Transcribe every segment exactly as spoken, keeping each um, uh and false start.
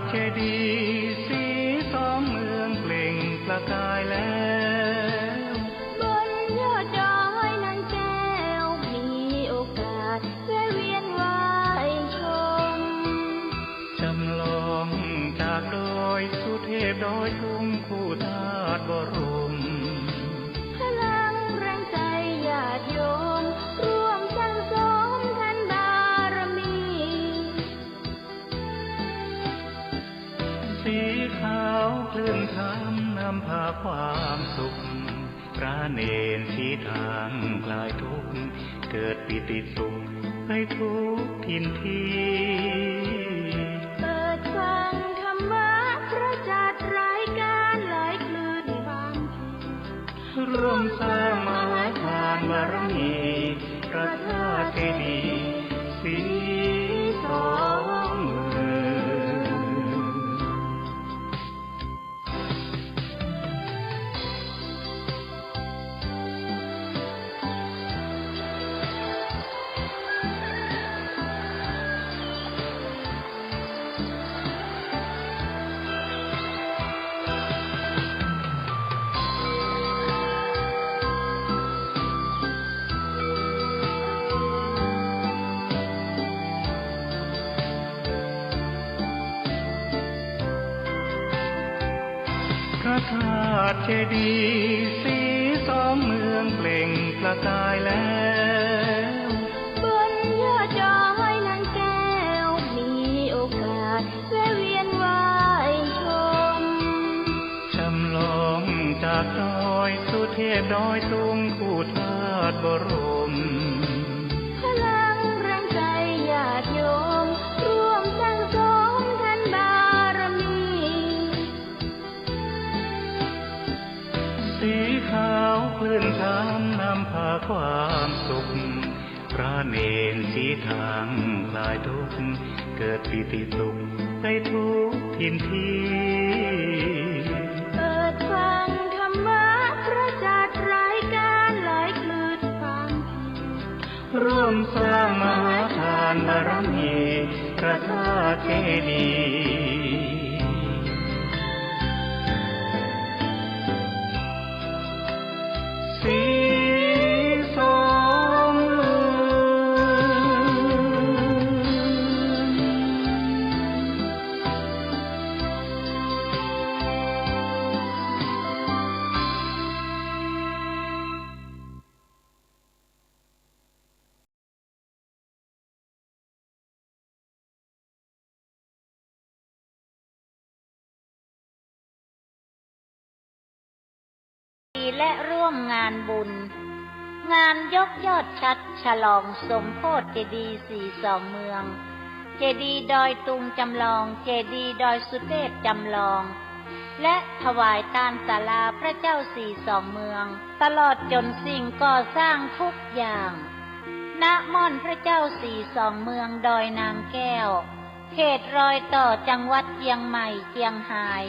เจดีย์สีสองเมืองเปล่งประกายแล้ว บนยอดดอยนางแก้วมีโอกาสแวะเวียนไหว้ชม จำลองจากดอยสุเทพดอยตุงคู่ธาตุบรม พลังแรงใจญาติโยมร่วมสั่งสมทานบารมี สีขาวคลื่นธรรมนำพาความสุข พระเณรชี้ทางคลายทุกข์ เกิดปีติสุขไปทุกถิ่นที่ เปิดฟังธรรมะพระจัดรายการหลายคลื่นความ ร่วมสร้างมหาทานบารมี พระธาตุเจดีย์สีสองเมือง พระธาตุเจดีย์สีสองเมืองเปล่งประกายแล้ว บนยอดดอยนางแก้วมีโอกาสแวะเวียนไหว้ชม จำลองจากดอยสุเทพดอยตุงคู่ธาตุบรม พลังแรงใจญาติโยมร่วมสั่งสมทานบารมี สีขาวคลื่นธรรมนำพาความสุข พระเณรชี้ทางคลายทุกข์ เกิดปีติสุขไปทุกถิ่นที่ เปิดฟังธรรมะพระจัดรายการหลายคลื่นความ ร่วมสร้างมหาทานบารมี พระธาตุเจดีย์สีสองเมือง และร่วมงานบุญ งานยกยอดฉัตรฉลองสมโภชเจดีย์สีสองเมือง เจดีย์ดอยตุงจำลอง เจดีย์ดอยสุเทพจำลอง และถวายตานศาลาพระเจ้าสีสองเมือง ตลอดจ๋นสิ่งก่อสร้างทุกอย่าง ณ ม่อนพระเจ้าสีสองเมืองดอยนางแก้ว เขตรอยต่อจังหวัดเจียงใหม่เจียงฮาย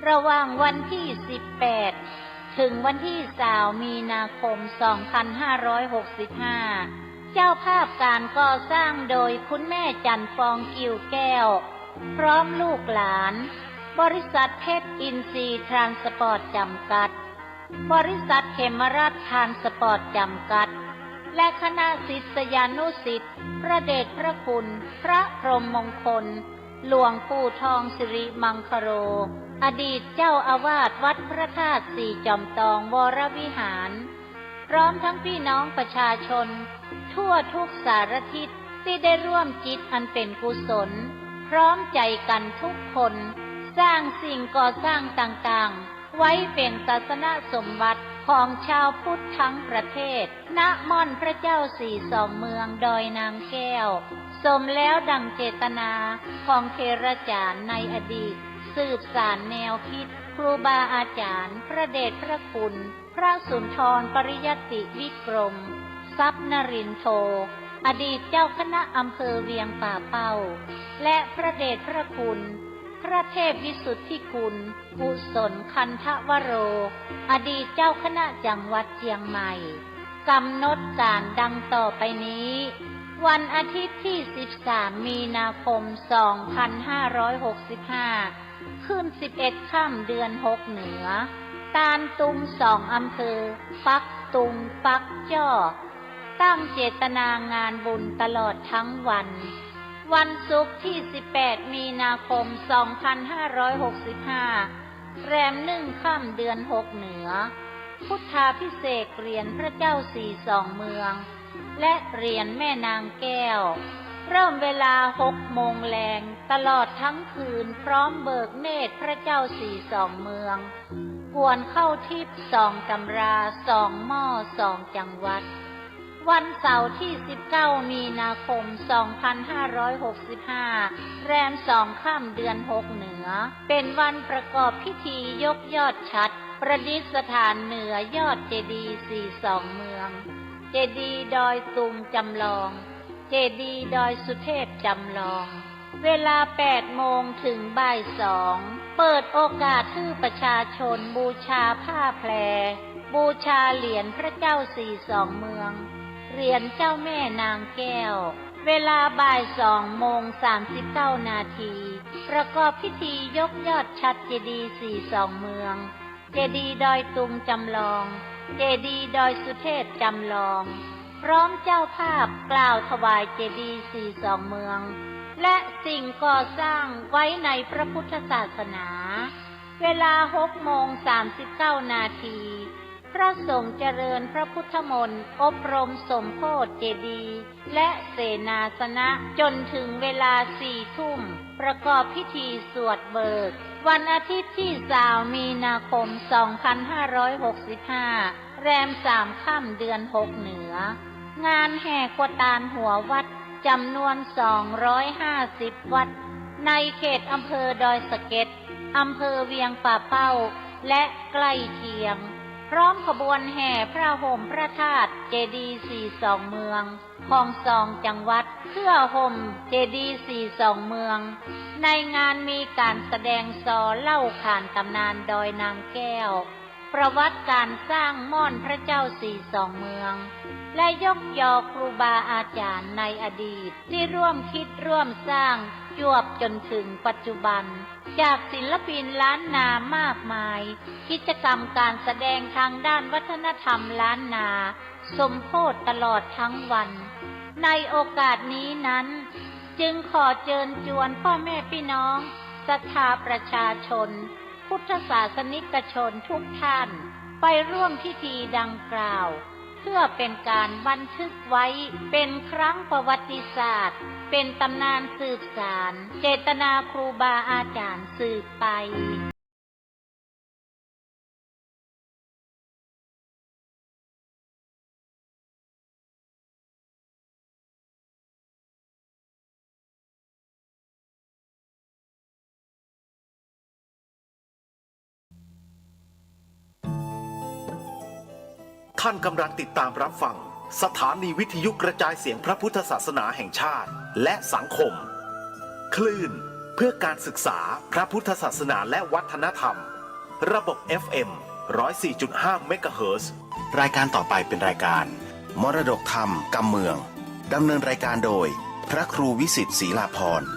ระหว่างวันตี้สิบแปด ถึงวันตี้ซาว มีนาคม สองพันห้าร้อยหกสิบห้า เจ้าภาพการก่อสร้างโดยคุณแม่จันทร์ฟองกิ่วแก้ว พร้อมลูกหลาน บริษัทเพชรอินทรีย์ทรานสปอร์ตจำกัด บริษัทเขมรัตน์ทรานสปอร์ตจำกัด และคณะศิษยานุศิษย์ พระเดชพระคุณ พระพรหมมงคล หลวงปู่ทองสิริมังคโล อดีตเจ้าอาวาสวัดพระธาตุสี่จอมตองวรวิหาร พร้อมทั้งพี่น้องประชาชนทั่วทุกสารทิศตี้ได้ร่วมจิตอันเป๋นกุศล พร้อมใจ๋กั๋นทุกคน สร้างสิ่งก่อสร้างต่างๆ ไว้เป๋นศาสนสมบัติของชาวพุทธทั้งประเทศ ณ ม่อนพระเจ้าสีสองเมืองดอยนางแก้ว สมแล้วดั่งเจตนาของเถราจ๋ารย์ในอดีต สืบสานแนวคิดครูบาอาจ๋ารย์ พระเดชพระคุณ พระสุนทรปริยัติวิกรม ทรัพย์นรินทโท อดีตเจ้าคณะอำเภอเวียงป่าเป้า และพระเดชพระคุณ พระเทพวิสุทธิคุณ กุศลคันธวโร อดีตเจ้าคณะจังหวัดเจียงใหม่ กำหนดก๋านดังต่อไปนี้ วันอาทิตย์ตี้สิบสามมีนาคมสองพันห้าร้อยหกสิบห้า ขึ้นสิบเอ็ดค่ำเดือนหกเหนือ ตานตุงสองอำเภอ ปักตุง ปักจ้อ ตั้งเจตนางานบุญตลอดทั้งวัน วันศุกร์ตี้สิบแปดมีนาคมสองพันห้าร้อยหกสิบห้า แรมหนึ่งค่ำเดือนหกเหนือ พุทธาภิเษกเหรียญพระเจ้าสี่สองเมือง และเหรียญแม่นางแก้ว เริ่มเวลาหกโมงแลง ตลอดทั้งคืน พร้อมเบิกเนตรพระเจ้าสี่สองเมือง กวนเข้าทิพย์สองตำรา สองหม้อ สองจังหวัด วันเสาร์ตี้สิบเก้ามีนาคมสองพันห้าร้อยหกสิบห้า แรมสองค่ำเดือนหกเหนือ เป๋นวันประกอบพิธียกยอดฉัตร ประดิษฐานเหนือยอดเจดีย์สี่สองเมือง เจดีย์ดอยตุงจำลอง เจดีย์ดอยสุเทพจำลอง เวลาแปดโมงถึงบ่ายสอง เปิดโอกาสหื้อประชาชนบูชาผ้าแพร บูชาเหรียญพระเจ้าสี่สองเมือง เหรียญเจ้าแม่นางแก้ว เวลาบ่ายสองโมงสามสิบเก้านาที ประกอบพิธียกยอดฉัตรเจดีย์สี่สองเมือง เจดีย์ดอยตุงจำลอง เจดีย์ดอยสุเทพจำลอง พร้อมเจ้าภาพกล่าวถวายเจดีย์สี่สองเมือง และสิ่งก่อสร้างไว้ในพระพุทธศาสนา เวลาหกโมงสามสิบเก้านาที พระสงฆ์เจริญพระพุทธมนต์ อบรมสมโภชน์เจดีย์ และเสนาสนะ จ๋นถึงเวลาสี่ทุ่ม ประกอบพิธีสวดเบิก วันอาทิตย์ตี้สามมีนาคมสองพันห้าร้อยหกสิบห้า แรมสามค่ำเดือนหกเหนือ งานแห่ครัวตานหัววัดจ๋ำนวนสองร้อยห้าสิบวัด ในเขตอำเภอดอยสะเก็ด อำเภอเวียงป่าเป้า และใกล้เคียง พร้อมขบวนแห่พระห่มพระธาตุเจดีย์สี่สองเมือง ของสองจังหวัด เพื่อห่มเจดีย์สี่สองเมือง ในงานมีก๋านแสดงซอเล่าขานต๋ำนานดอยนางแก้ว ประวัติก๋านสร้างม่อนพระเจ้าสี่สองเมือง และยกยอครูบาอาจ๋ารย์ในอดีต ตี้ร่วมคิดร่วมสร้างจวบจ๋นถึงปัจจุบัน จากศิลปินล้านนามากมาย กิจกรรมก๋านแสดงตางด้านวัฒนธรรมล้านนา สมโภชน์ตลอดทั้งวัน ในโอกาสนี้นั้น จึงขอเจิญจวนป้อแม่ปี้น้อง ศรัทธาประชาชน พุทธศาสนิกชนทุกท่าน ไปร่วมพิธีดังกล่าว เพื่อเป๋นก๋านบันทึกไว้เป๋นครั้งประวัติศาสตร์ เป๋นต๋ำนานสืบสาน เจตนาครูบาอาจ๋ารย์สืบไป ท่านกำลังติดตามรับฟังสถานีวิทยุกระจายเสียงพระพุทธศาสนาแห่งชาติและสังคม คลื่นเพื่อการศึกษาพระพุทธศาสนาและวัฒนธรรม ระบบ เอฟ เอ็ม ร้อยสี่จุดห้า เมกะเฮิรตซ์ รายการต่อไปเป็นรายการมรดกธรรมกำเมือง ดำเนินรายการโดยพระครูวิสิทธิ์ศรีลาภรณ์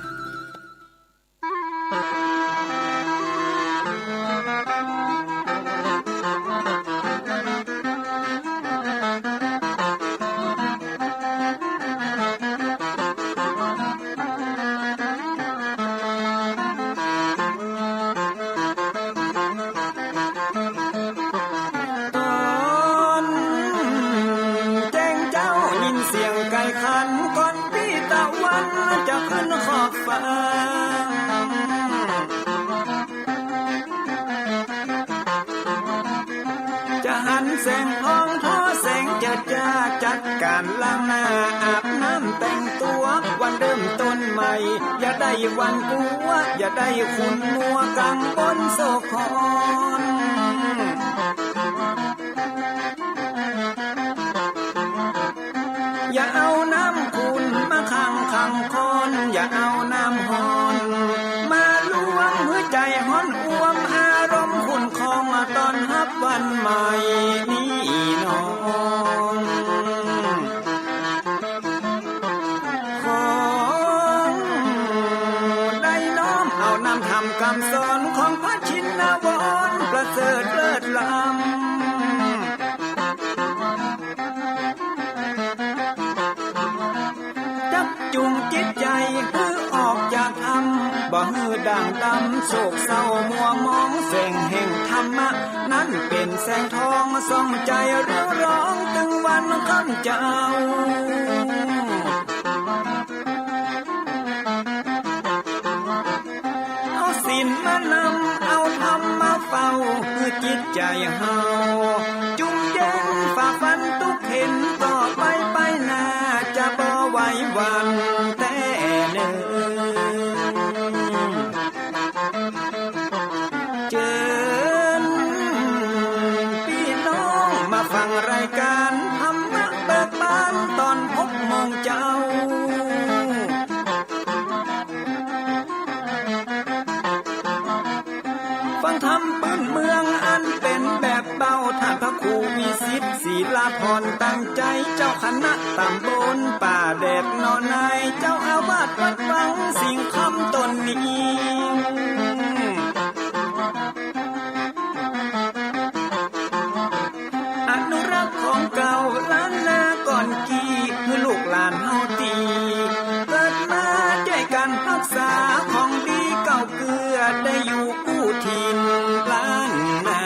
ต๋อนแจ้งเจ๊ายินเสียงไก่ขัน ก่อนปี้ตะวันจะขึ้นขอบฟ้า จะหันแสงทองทอแสงเจิดจ้า จัดก๋านล้างหน้าอาบน้ำแต่งตั๋ว วันเริ่มต้นใหม่ อย่าได้หวาดกลัว อย่าได้ขุ่นมัวกังวลโศกขอน อย่าเอาน้ำขุ่นมาขังขังคอน อย่าเอาน้ำฮ้อนมาลวง หื้อใจ๋ฮ้อนอ่วม อารมณ์ขุ่นคอง มาต้อนฮับวันใหม่นี้น้อง บ่หื้อด่างดำโศกเศร้ามัวหมอง แสงแห่งธรรมะนั้นเป๋นแสงทอง ส่องใจ๋เรียวร้องตึงวันค่ำเจ๊า เอาศีลมานำ เอาธรรมมาเฝ้า หื้อจิตใจ๋เฮา จุ่มเย็นฝ่าฟันตุ๊กเข็ญ ต่อไปไปหน้าจะบ่ไหวหวั่นแต๊เน่อ เจิญปี้น้องมาฟังรายก๋านธรรมะเบิกบานต๋อนหกโมงเจ๊า ฟังธรรมปื้นเมืองอันเป๋นแบบเบา ต้านพระครูวิสิต ศิลาพรณ์ ตั้งใจ๋ เจ้าคณะต๋ำบลป่าแดดหนอใน เจ้าอาวาสวัดวังสิงห์คำต๋นนี้ อนุรักษ์ของเก่าล้านนาก่อนกี้ หื้อลูกหลานเฮาตี้เกิดมาจ้วยกั๋นฮักษา ของดีเก่าเกื้อได้อยู่กู้ถิ่นล้านนา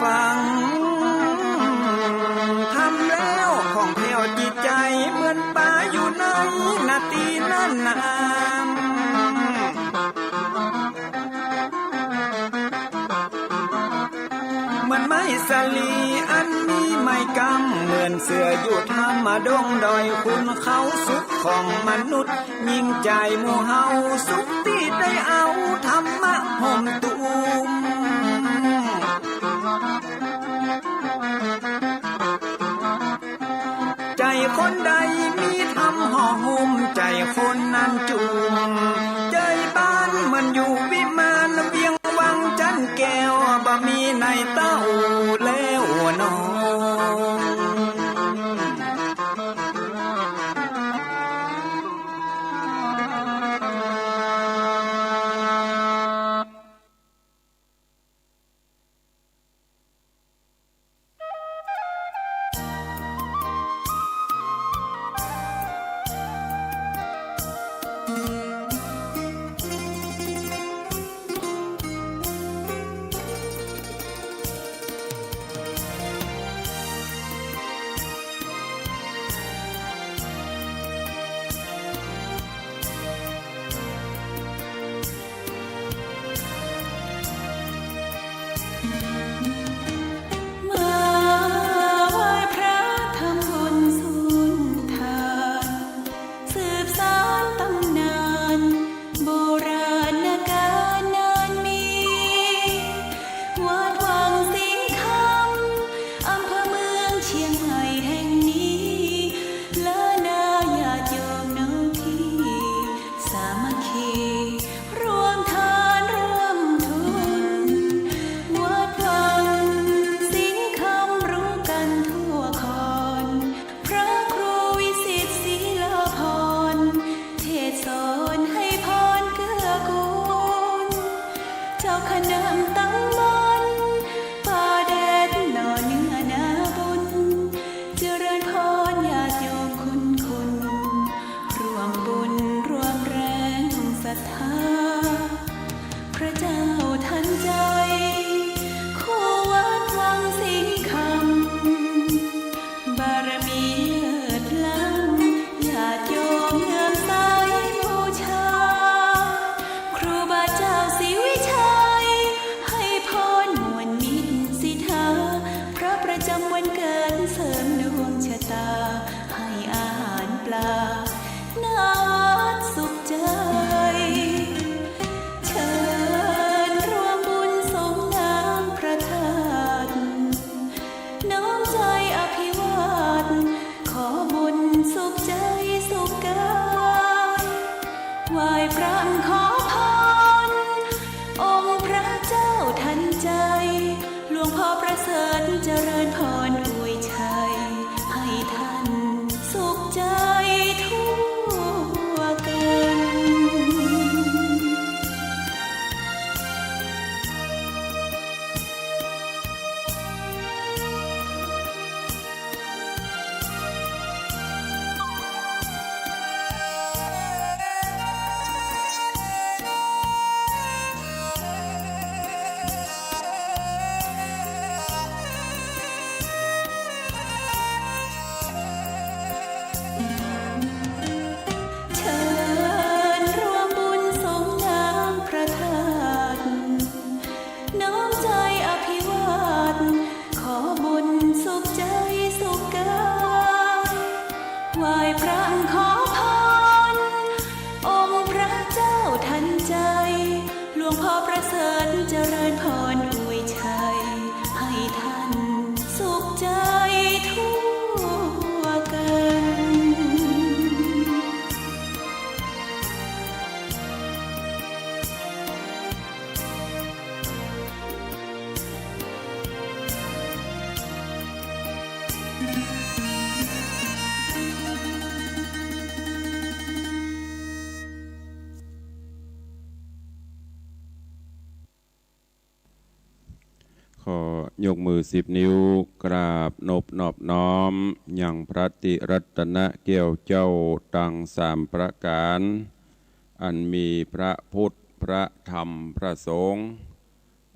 ฟังธรรมแล้วผ่องแผ้วจิตใจ๋ เหมือนป๋าอยู่ในนาตี้น่านนา เหมือนไม้สาลีอันมีไม้กำ เหมือนเสืออยู่ถ้ำดงดอยขุนเขา สุขของมนุษย์ยิ่งใจ๋หมู่เฮา สุขตี้ได้เอาธรรมะห่มตุ้ม ใจ๋คนใดมีธรรมห่อหุ้ม ใจ๋คนนั้นจุ่ม ใจ๋บ้านเหมือนอยู่วิมาน เวียงวังจันแก้ว บ่มีในเต้าแล้วหนอ ยกมือสิบนิ้ว กราบนบนอบน้อม ยังพระติรัตนแก้วเจ้าตังสามประก๋าน อันมีพระพุทธ พระธรรม พระสงฆ์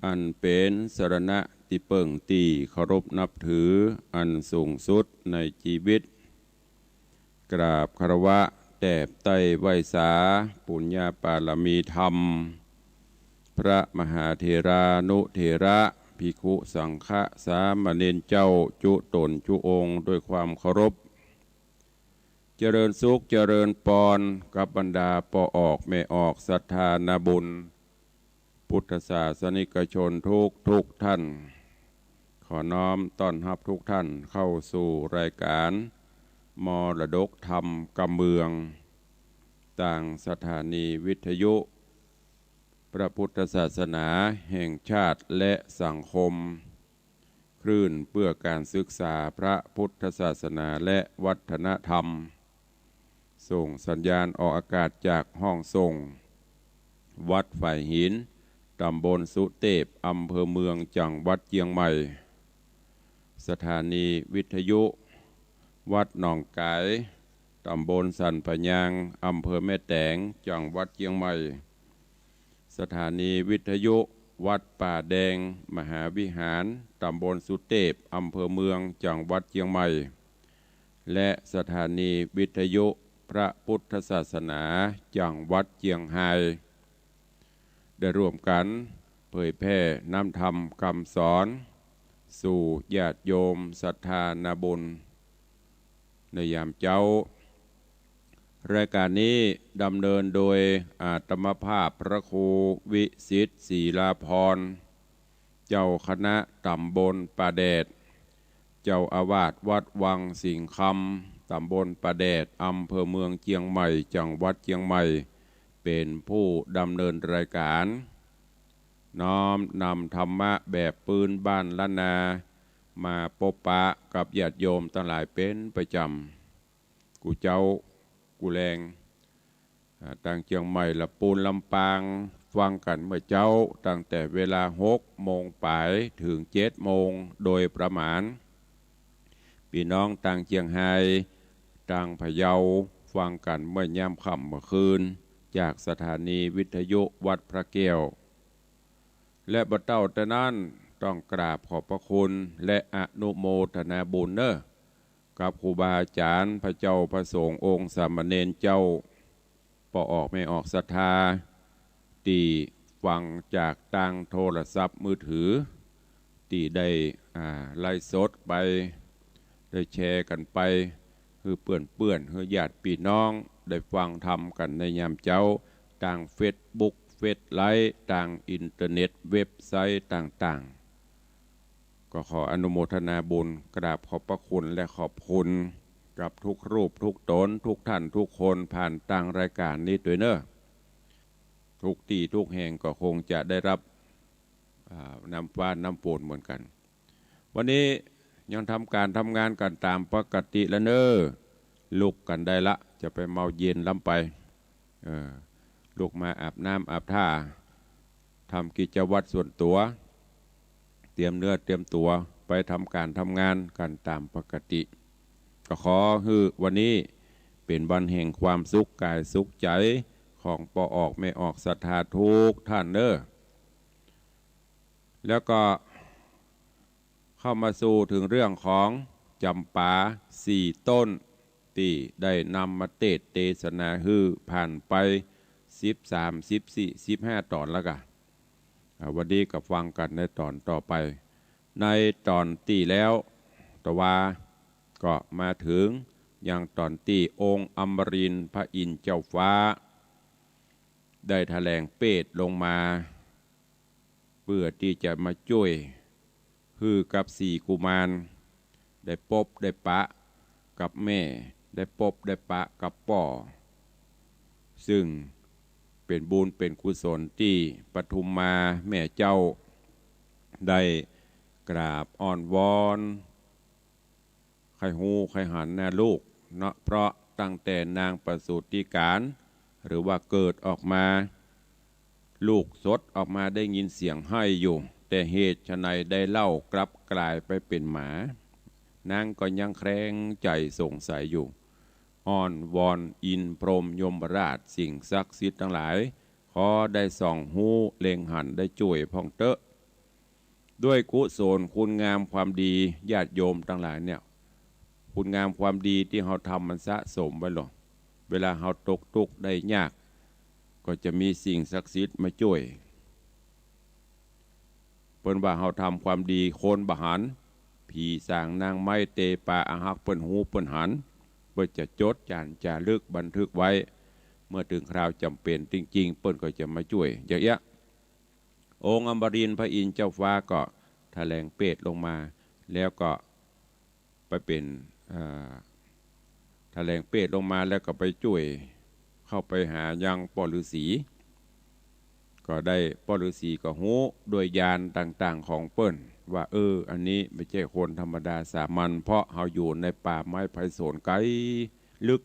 อันเป๋นสรณะตี้เปิ้งตี้เคารพนับถืออันสูงสุดในจีวิต กราบคารวะแตบไต้ไหว้สาปุญญาปารมีธรรม พระมหาเถรานุเถระ ภิกขุสังฆะสามเณรเจ้าจุ๊ต๋นจุ๊องค์ด้วยความเคารพ เจริญสุขเจริญปอนกับบรรดาป้อออกแม่ออกศรัทธานาบุญ พุทธศาสนิกชนทุกทุกท่าน ขอน้อมต้อนฮับทุกท่านเข้าสู่รายก๋านมรดกธรรมกำเมือง ตางสถานีวิทยุพระพุทธศาสนาแห่งชาติและสังคม คลื่นเพื่อการศึกษาพระพุทธศาสนาและวัฒนธรรม ส่งสัญญาณออกอากาศจากห้องส่ง วัดฝายหิน ต๋ำบลสุเตพ อำเภอเมือง จังหวัดเจียงใหม่ สถานีวิทยุ วัดหนองก๋าย ต๋ำบลสันป่ายาง อำเภอแม่แตง จังหวัดเจียงใหม่ สถานีวิทยุ วัดป่าแดง มหาวิหาร ต๋ำบลสุเตพ อำเภอเมือง จังหวัดเจียงใหม่ และสถานีวิทยุพระพุทธศาสนา จังหวัดเจียงฮาย ได้ร่วมกั๋นเผยแผ่นำธรรมกำสอน สู่ญาติโยมศรัทธานาบุญ ในยามเจ๊า รายก๋านนี้ดำเนินโดยอาตมาภาพพระครูวิสิทธิ์ ศรีลาภรณ์ เจ้าคณะต๋ำบลป่าแดด เจ้าอาวาสวัดวังสิงห์คำ ต๋ำบลป่าแดด อำเภอเมืองเจียงใหม่ จังหวัดเจียงใหม่ เป๋นผู้ดำเนินรายก๋าน น้อมนำธรรมะแบบปื้นบ้านล้านนา มาปบปะกับญาติโยมตังหลายเป๋นประจ๋ำ กู้เจ๊ากู้แลง อ่า ตางเจียงใหม่ ละปูน ลำปาง ฟังกั๋นเมื่อเจ๊า ตั้งแต่เวลาหกโมงป๋ายเถิงเจ็ดโมงโดยประมาณ ปี้น้องตางเจียงฮาย ตางพะเยา ฟังกั๋นเมื่อยามค่ำเมื่อคืน จากสถานีวิทยุวัดพระแก้ว และบ่เต้าแต่นั้น ต้องกราบขอบพระคุณและอนุโมทนาบุญเน่อ กับครูบาอาจ๋ารย์ พระเจ้าพระสงฆ์ องค์สามเณรเจ้า ป้อออกแม่ออกศรัทธา ตี้ฟังจากตางโทรศัพท์มือถือ ตี้ได้ อ่า ไลฟ์สดไป ได้แชร์กั๋นไป หื้อเปื้อนๆ หื้อญาติปี้น้องได้ฟังธรรมกั๋นในยามเจ๊า ตางเฟซบุ๊ก เฟซไลฟ์ ตางอินเทอร์เน็ต เว็บไซต์ต่างๆ ก็ขออนุโมทนาบุญ กราบขอบพระคุณและขอบคุณกับทุกรูปทุกต๋น ทุกท่านทุกคน ผ่านตางรายก๋านนี้ตวยเน่อ ทุกตี้ทุกแห่งก็คงจะได้รับ อ่า น้ำฟ้าน้ำฝนเหมือนกั๋น วันนี้ยังทำก๋านทำงานกั๋นต๋ามปกติละเน่อ ลุกกั๋นได้ละ จะไปเมาเย็นล้ำไป เออ ลุกมาอาบน้ำอาบท่า ทำกิจวัตรส่วนตั๋ว เตรียมเนื้อเตรียมตั๋วไปทำก๋านทำงานกั๋นต๋ามปกติ ก็ขอหื้อวันนี้เป๋นวันแห่งความสุขก๋ายสุขใจ๋ของป้อออกแม่ออกศรัทธาทุกท่านเน่อ แล้วก็เข้ามาสู่เถิงเรื่องของจ๋ำปาสี่ต้น ตี้ได้นำมาเตสน์เตสนาหื้อผ่านไปสิบสาม สิบสี่ สิบห้าต๋อนแล้วก่ะ อ่า วันนี้ก็ฟังกั๋นในต๋อนต่อไป ในต๋อนตี้แล้ว ตะวา ก็มาเถิงยังต๋อนตี้องค์อมรินทร์พระอินทร์เจ้าฟ้า ได้แถลงเปรตลงมา เปื้อตี้จะมาจ้วยหื้อกับสี่กุมาร ได้ปบได้ปะกับแม่ ได้ปบได้ปะกับป้อ ซึ่งเป๋นบุญเป๋นกุศลตี้ปทุมมาแม่เจ้า ได้กราบอ้อนวอน ใค่ฮู้ใค่หันแน่ลูกเนาะ เพราะตั้งแต่นางประสูติกาล หรือว่าเกิดออกมา ลูกสดออกมาได้ยินเสียงไห้อยู่ แต่เหตุไฉนได้เล่ากลับก๋ายไปเป๋นหมา นางก็ยังแคลงใจ๋สงสัยอยู่ อ้อนวอนอินทร์พรหมยมราช สิ่งศักดิ์สิทธิ์ตังหลาย ขอได้ส่องฮู้เล็งหันได้จ้วยพ่องเต๊อะ ด้วยกุศลคุณงามความดี ญาติโยมตังหลายเนี่ย คุณงามความดีตี้เฮาทำมันสะสมไว้หรอ เวลาเฮาตกตุ๊กข์ได้ยาก ก็จะมีสิ่งศักดิ์สิทธิ์มาจ้วย เปิ้นว่าเฮาทำความดีคนบ่หัน ผีสางนางไม้เตปาอาฮักเปิ้นฮู้เปิ้นหัน เปิ้นจะจดจ๋านจ๋ารึกบันทึกไว้ เมื่อเถิงคราวจ๋ำเป๋นจริงๆ เปิ้นก็จะมาจ้วย อย่างเอี้ย องค์อมรินทร์พระอินทร์เจ้าฟ้าก็ถะแหลงเปรตลงมา แล้วก็ไปเป๋น อ่า ถะแหลงเปรตลงมาแล้วก็ไปจ้วย เข้าไปหายังป้อฤๅษี ก็ได้ ป้อฤๅษีก็ฮู้ด้วยญาณต่างๆ ของเปิ้น ว่า เออ อันนี้บ่ใจ้คนธรรมดาสามัญ เพราะเฮาอยู่ในป่าไม้ไพศาลไก๋ลึก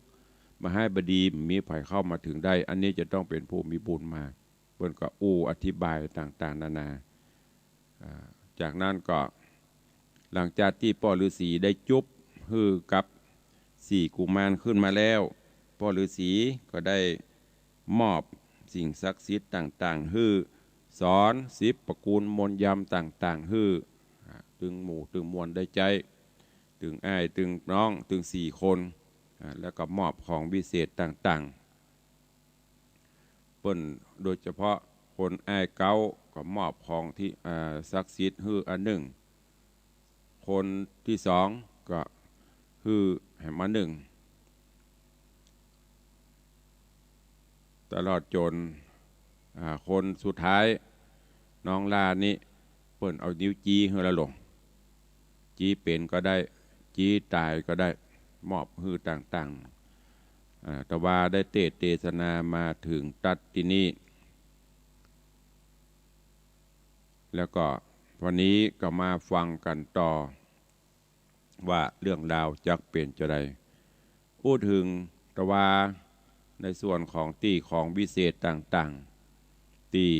มหาบดี บ่มีใผเข้ามาเถิงได้ อันนี้จะต้องเป๋นผู้มีบุญมา เปิ้นก็อู้อธิบายต่างๆ นานา อ่า จากนั้นก็ หลังจากตี้ป้อฤๅษีได้จุ๊บหื้อกับสี่กุมารขึ้นมาแล้ว ป้อฤๅษีก็ได้มอบสิ่งศักดิ์สิทธิ์ต่างๆ หื้อ สอนสิบประกูลมนต์ยำต่างๆ หื้อ อ่า ตึงหมู่ตึงมวลได้ใจ๊ ตึงอ้ายตึงน้องตึงสี่คน อ่า แล้วก็มอบของวิเศษต่างๆ เปิ้น โดยเฉพาะคนอ้ายเก๊าก็มอบของตี้ อ่า ศักดิ์สิทธิ์หื้ออันนึ่ง คนตี้สองก็หื้อแหมอันนึ่ง ตลอดจ๋น อ่า คนสุดท้าย น้องหล้านี่ เปิ้นเอานิ้วจี๊หื้อละหลง จี๊เป๋นก็ได้ จี๊ต๋ายก็ได้ มอบหื้อต่างๆ อ่า แต่ว่าได้เตสน์เตสนามาเถิงตั๊ดตี้นี่ แล้วก็วันนี้ก็มาฟังกั๋นต่อ ว่าเรื่องราวจักเป๋นจาใด อู้เถิงตะวา ในส่วนของตี้ของวิเศษต่างๆ ตี้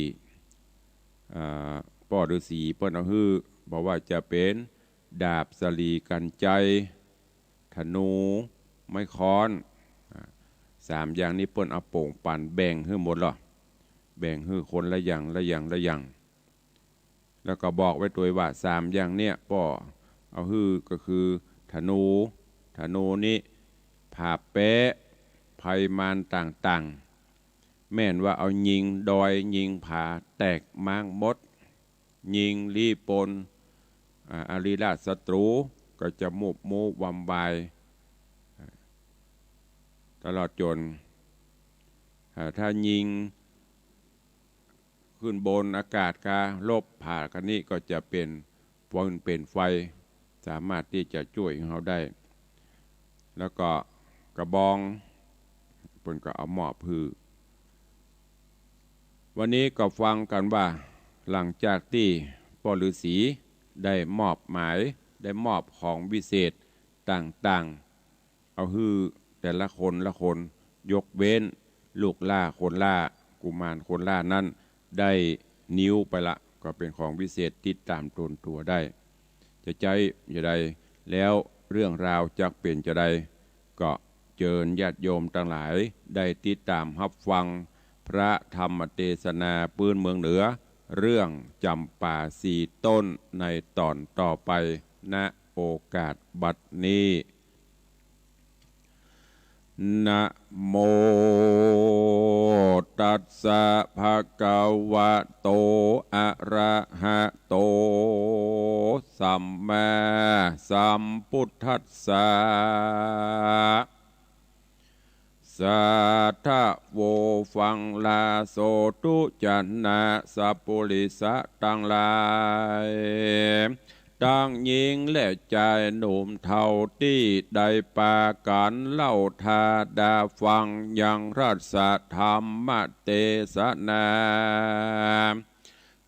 อ่า ป้อฤๅษีเปิ้นเอาหื้อ บ่ว่าจะเป๋นดาบสะหลีกัณฑ์ไชย ธนู ไม้ค้อน อ่า สามอย่างนี้เปิ้นเอาโป่งปันแบ่งหื้อหมดลอ แบ่งหื้อคนละอย่าง ละอย่าง ละอย่าง แล้วก็บอกไว้ตวยว่า สามอย่างเนี่ย ป้อเอาหื้อก็คือธนู ธนูนี่ผาบแป๊ะภัยมารต่างๆ แม่นว่าเอายิงดอยยิงผาแตกม้างหมด ยิงลี้ปน อ่า อริราชศัตรูก็จะมูบมูวำวาย ตลอดจ๋น อ่า ถ้ายิง ขึ้นบนอากาศกาลบผากั๋นนี้ก็จะเป๋นฟืนเป๋นไฟ สามารถตี้จะจ้วยเฮาได้ แล้วก็กระบอง เปิ้นก็เอามอบหื้อ วันนี้ก็ฟังกั๋นว่า หลังจากตี้ป้อฤๅษีได้มอบหมาย ได้มอบของวิเศษต่างๆ เอาหื้อแต่ละคนละคน ยกเว้นลูกหล้าคนหล้า กุมารคนหล้านั้น ได้นิ้วไปละ ก็เป๋นของวิเศษติดต๋ามตนตั๋วได้ จะใจ๊จาใด แล้วเรื่องราวจักเป๋นจาใด ก็เจิญญาติโยมตังหลายได้ติดต๋ามฮับฟังพระธรรมเตสนาปื๊นเมืองเหนือ เรื่องจ๋ำป๋าสี่ต้นในต๋อนต่อไป ณ โอกาสบัดนี้ นะโม ตัสสะ ภะคะวะโต อะระหะโต สัมมาสัมพุทธัสสะ สาธะโว ฟังลาโสธุ จะนะ สัปปุริสะตังหลาย ตังญิงและจายหนุ่มเฒ่าตี้ได้ปากั๋นเล่าตาดาฟังยังรัสธรรมเตสนา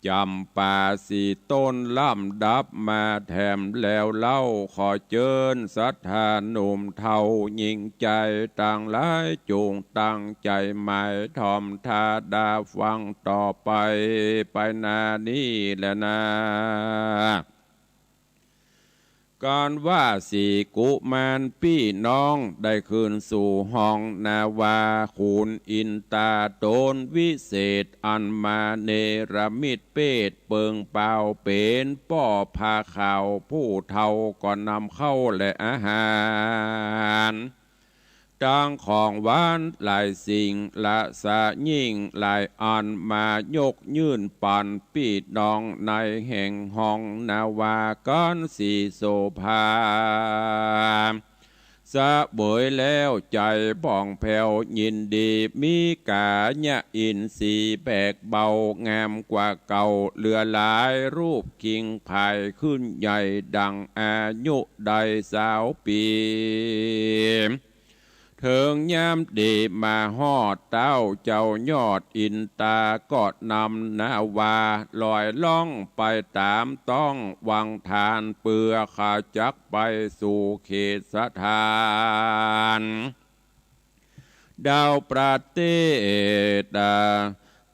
จ๋ำปาสี่ต้น ลำดับมาแถมแล้วเล่า ขอเจิญศรัทธาหนุ่มเฒ่าญิงใจ๋ตังหลาย จุ่งตั้งใจ๋หมายถ่อมต๋าดาฟังต่อไป ไปหน้านี้แลนา ก๋านว่าสี่กุมารปี้น้องได้ขึ้นสู่ห้องนาวา ขุนอินต๋าต๋นวิเศษ อันมาเนรมิตเปตเปิงเป๋าเป๋นป้อผ้าขาว ผู้เฒ่าก็นำข้าวและอาหาร ตังของหวานหลายสิ่ง ละสะยิ่งหลายอัน มายกยื่นปันปี้น้องในแห่งห้องนาวา ก๋านสี่โสภา เสวยแล้วใจ๋ผ่องแผ้วยินดี มีก๋ายะอินทรีย์แปกเบางามกว่าเก่า เหลือหลายรูปคิงผายขึ้นใหญ่ดังอายุได้สาวปี๋ เถิงยามดีมาฮอด เต๊าเจ้ายอดอินต๋าก็นำนาวาลอยล่องไปต๋ามต้องวังทาน เปื้อข้าจักไปสู่เขตสถาน ดาวประเทศ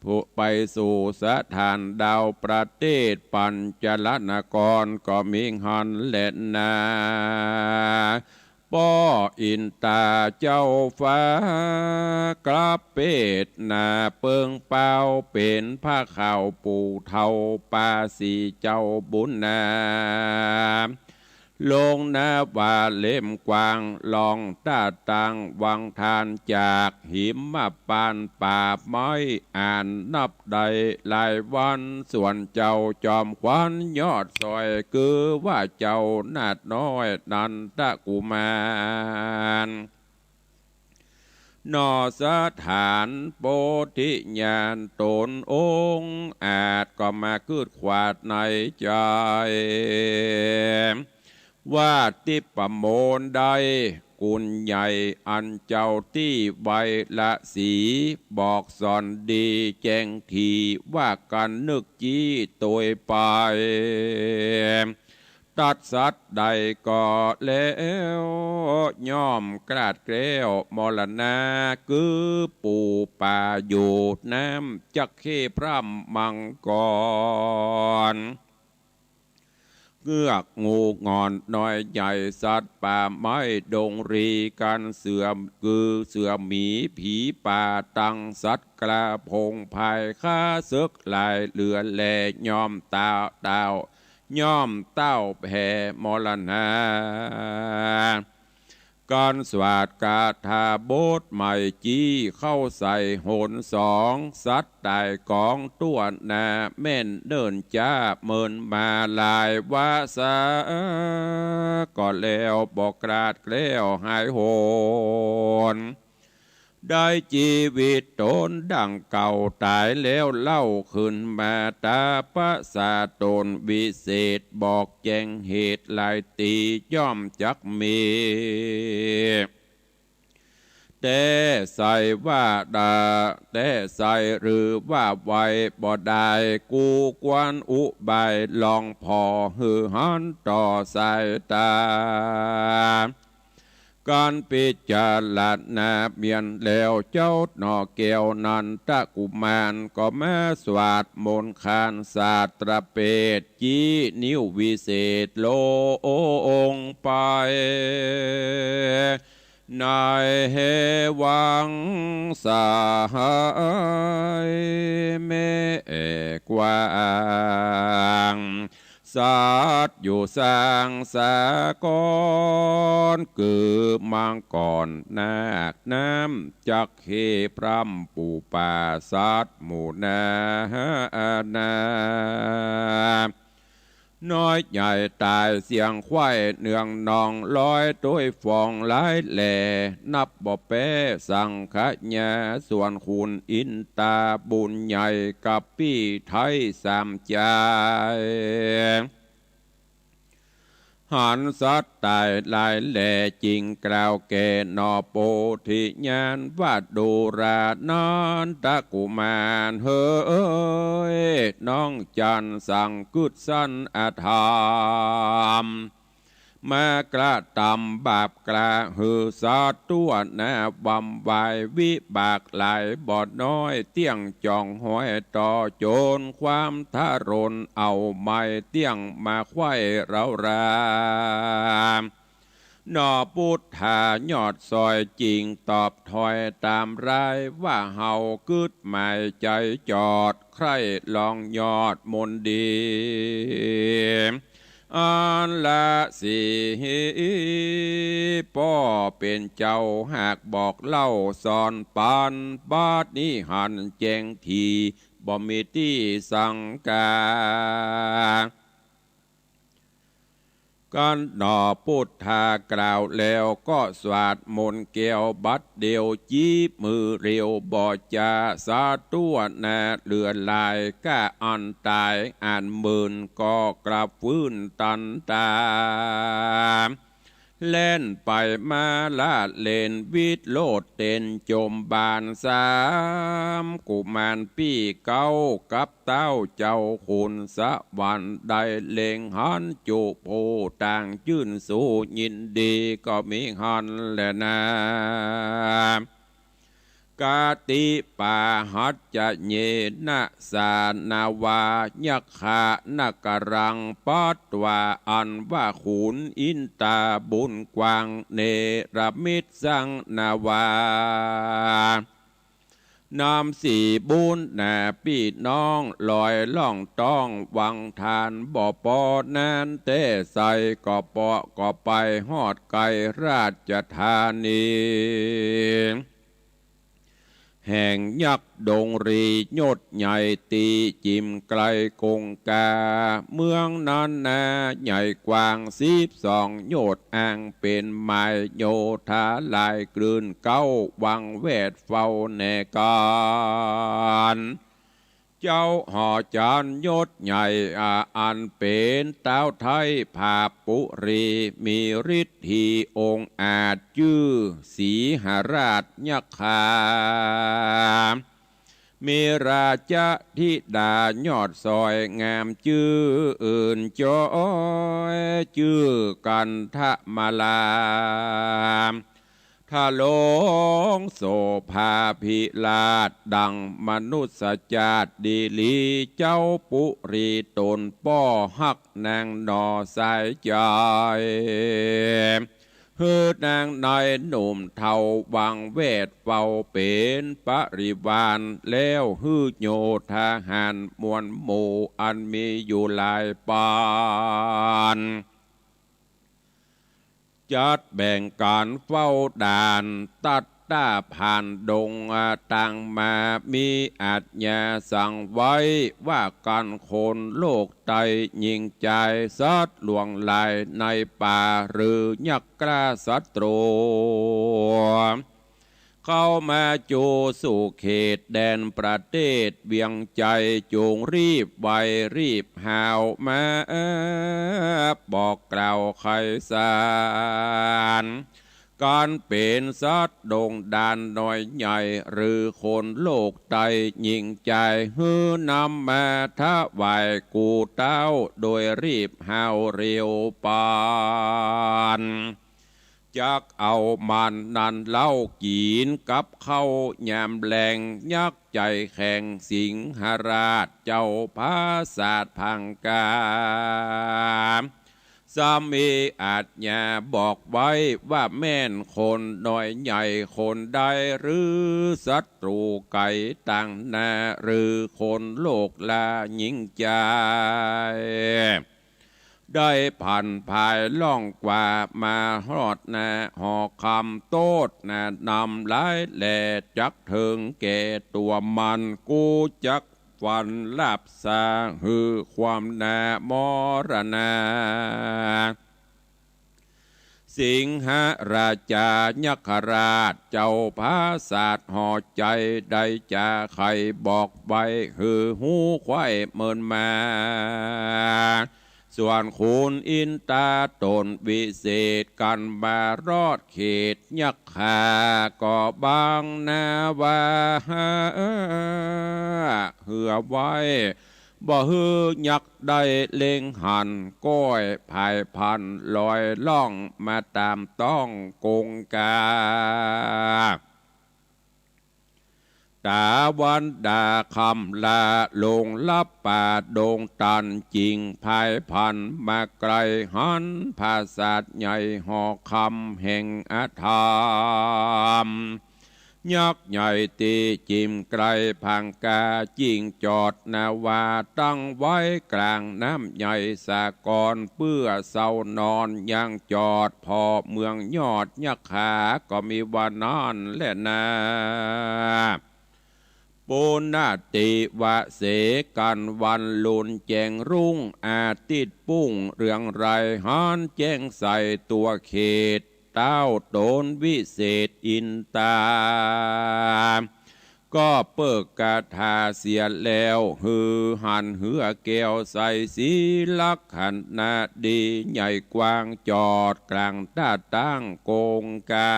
ผู้ไปสู่สถานดาวประเทศปัญจลนครก็มีหั้นแลนา ป้ออินต๋าเจ้าฟ้ากลับเปตนา เปิงเป๋าเป๋นผ้าขาว ผู้เฒ่าปาสี่เจ้าบุญนา ลงนาวาเล่มกว้าง ล่องต๋าตังวังทาน จากหิมพานต์ป่าไม้อันนับได้หลายวัน ส่วนเจ้าจอมขวัญยอดสอย คือว่าเจ้านาฏน้อยนันทกุมาร หนอสถานโพธิญาณต๋นองอาจ ก็มาคิดขวาดในใจ๋ ว่าทิพมนต์ได้คุณใหญ่ อันเจ้าตี้ไวละศรี บอกสอนดีแจ้งถี่ ว่ากั๋นนึกจี้ตวยไป ตัดสัตว์ได้ก็แล้ว ย่อมกลาดแคล้วมรณา คือปู๋ป่าอยู่น้ำจักเข้พร่ำมังกร เงือกงูหง่อนน้อยใหญ่สัตว์ป่าไม้ดงรี กั๋นเสือ คือเสือหมีผีป่าตังสัตว์กล้าผงพาย ข้าเสิกหลายเหลือแล ย่อมเต้า เต้า ย่อมเต้าแผ่มรณา กั๋นสวาดคาถาบทใหม่จี้เข้าใส่หนสอง สัตว์ต๋ายก๋องตั้วหน้า แม่นเนิ่นจ๊าเมินมาหลายวาสา ก็แล้วบ่กลาดแคล้วหายโหน ได้จีวิตต๋นดังเก่า ต๋ายแล้วเล่าขึ้นมา ต๋าประสาทต๋นวิเศษ บอกแจ้งเหตุหลายตี้ ย่อมจักมี แต่ใส่ว่าดา แต่ใส่หรือว่าไวบ่ได้ กูควรอุบายลองผ่อ หื้อหันต่อสายต๋า กั๋นพิจารณาเมียนแล้ว เจ้าหน่อแก้วนันทกุมาร ก็มาสวาดมนต์ขานสาตรเปต จี้นิ้ววิเศษลงไป ในวังสายแม่กว้าง สัตว์อยู่สางสากร คือมังกรนาคน้ำจักเข้พร่ำ ปู๋ป่าสัตว์หมู่นานา น้อยใหญ่ต๋ายเสียงไขว่เนืองนอง ร้อยตวยฟองหลายแหล่ นับบ่แป๊สังขยา ส่วนขุนอินต๋าบุญใหญ่ กัปปี้ไทยสามจาย หันสัตว์ต๋ายหลายแล จึงกล่าวแก่หน่อโปธิญาณว่า ดูรานันทกุมารเหย น้องจันสังกึ๊ดสันอธรรม มากระตำบาปกล้าหื้อสัตว์ตั๋วหน้า วำวายวิบากหลายบ่น้อย เตี้ยงจ๋องห้อยต่อจนความทะรน เอาไม้เตี้ยงมาไขว้เร้ารา หน่อปุทธายอดซอยจึงตอบถ้อยต๋ามรายว่า เฮากึ๊ดหมายใจ๋จอด ใคร่ลองยอดมนต์ดี อันละสี ป้อเป๋นเจ้าหากบอกเล่าสอนปัน บัดนี้หันแจ้งที บ่มีตี้สังกา กันหน่อปุทธากล่าวแล้วก็สวดมนต์แก้วบัดเดียว จี๊บมือเร็วบ่จ๋า สัตว์ตั๋วหน้าเหลือหลาย ก้าอันต๋ายอันหมื่น ก็กลับฟื้นตันต๋า แล่นไปมาละเล่นวิดโลดเต้นจมบานสาม กุมารปี้เก๊ากับ เต้าเจ้าขุนสวรรค์ ได้เล็งหันจุผู้ต่างจื้นสู้ยินดี ก็มีหันแลนา กติปาหัจจเยนะ สานาวายักขะนกรัง ปัตวา อันว่าขุนอินตาบุญกว้าง เนรมิตสังนาวา นำสีบุญหน้าปี้น้อง ลอยล่องต้องวังทาน บ่ปอนั้นแต่ใส ก็เปาะก็ไปฮอดไกลราชธานี แห่งยักษ์ดงรียศใหญ่ ตี้จิ่มไกลกงกา เมืองนั้นนาใหญ่กว้างสิบสองโยชน์ อันเป๋นหมายโยธาหลายกลืน เก๊าวังแวดเฝ้าแน่กาน เจ้าหอจารย์ยศใหญ่ อา อันเป๋นต๊าวไทยผาปุรี มีฤทธีองอาจ จื้อสีหราชยักขา มีราชธิดายอดซอยงาม จื้ออื่นจอย จื้อกันทมาลา ทะลงโสภาภิราชดังมนุษย์จาติดีหลี เจ้าปุรีต๋นป้อฮักนางหน่อสายใจ๋ หื้อนางในหนุ่มเฒ่าวังแวดเฝ้าเป๋นปริวาร แล้วหื้อโยธาหารมวลหมู่อันมีอยู่หลายปาน จัดแบ่งก๋านเฝ้าด่าน ตัดต้าผ่านดง อ่า ต่างมา มีอาจญาสั่งไว้ว่า กันคนโลกใต้หญิงจาย สัตว์หลวงหลายในป่า หรือยักษ์กล้าศัตรู เข้ามาจูสู่เขตแดนประเทศเวียงจัย จงรีบไวรีบหาวมา บอกกล่าวไขสาร กันเป๋นสัตว์ดงดานน้อยใหญ่ หรือคนโลกใต้หญิงจาย หื้อนำมาถวายกู่เต้า โดยรีบหาวเร็วปาน จักเอามันนั้นเล่ากิ๋นกับข้าวยามแลง ยักษ์ใจ๋แข็งสิงหราชเจ้าผาสาทพังกา ซ้ำมีอาจญาบอกไว้ว่า แม่นคนน้อยใหญ่คนใด หรือศัตรูไก๋ต่างหน้า หรือคนโลกลาหญิงจาย ได้ผันผายล่องกว่ามาฮอดหน้าหอคำ โต้ษหน้านำหลายแล จักเถิงแก่ตั๋วมัน กูจักฟันลาบสา หื้อความหน้ามรณา สิงหราชายักขราชเจ้าผาสาทหอใจ๋ ได้จ๋าไขบอกไว้ หื้อฮู้ไขว้เมินมา ส่วนขุนอินต๋าต๋นวิเศษ กั๋นมารอดเขตยักขา ก็บังนาว่า หื้อไว้ บ่หื้อยักษ์ได้เล็งหัน ก้อยผายพรรณลอยล่องมาต๋ามต้องกงกา ต๋าวันดาค่ำละลงลับป่าดงตัน จิ่งผายพรรณมาไกลหัน ผาสาทใหญ่หอคำแห่งอาธรรม ยักษ์ใหญ่ตี้จิ่มไกลผางกา จิ่งจอดนาวาตั้งไว้ก๋างน้ำใหญ่สากร เปื้อเซานอนยังจอดผ่อเมืองยอดยักขา ก็มีว่านั้นแหละนา ปุณณติวะเสกั๋นวันลุนแจ้งรุ่ง อาทิตย์ปุ้งเรืองไรหันแจ้งใสตั๋วเขต เต้าต๋นวิเศษอินต๋า ก็เปิกคาถาเสียแล้ว หื้อหันเฮือแก้วใสสีลักขณะดี ใหญ่กว้างจอดก๋างต้าตั้งกงกา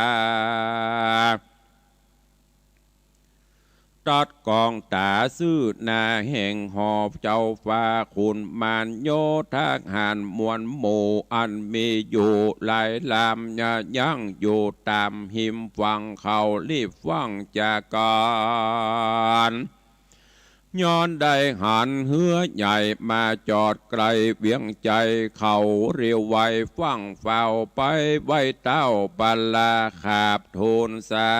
ตรัสกองต๋าซื่อหน้าแห่งหอเจ้าฟ้า ขุนมารโยธาหารมวลหมู่ อันมีอยู่หลายลำ ยั้งอยู่ต๋ามฮิมฝั่งเขาลีบฟั่งจากั๋น ย้อนได้หันเฮือใหญ่มาจอดไกลเวียงใจ๋ เขาเรียวไวฟั่งเฝ้าไปไว้เต้าปาลา ขาบทูลสา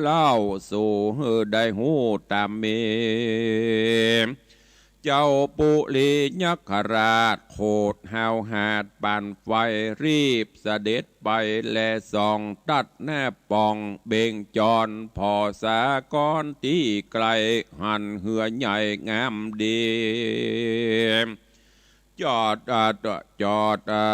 เล่าสู่หื้อได้ฮู้ต๋ามมี เจ้าปุริยักขราชโขดห้าวหาดปานไฟ รีบเสด็จไปแลส่อง ตัดหน้าป่องเบ่งจร ผ่อสากรตี้ไกล หันเฮือใหญ่งามดี จอด อ่า จอด อ่า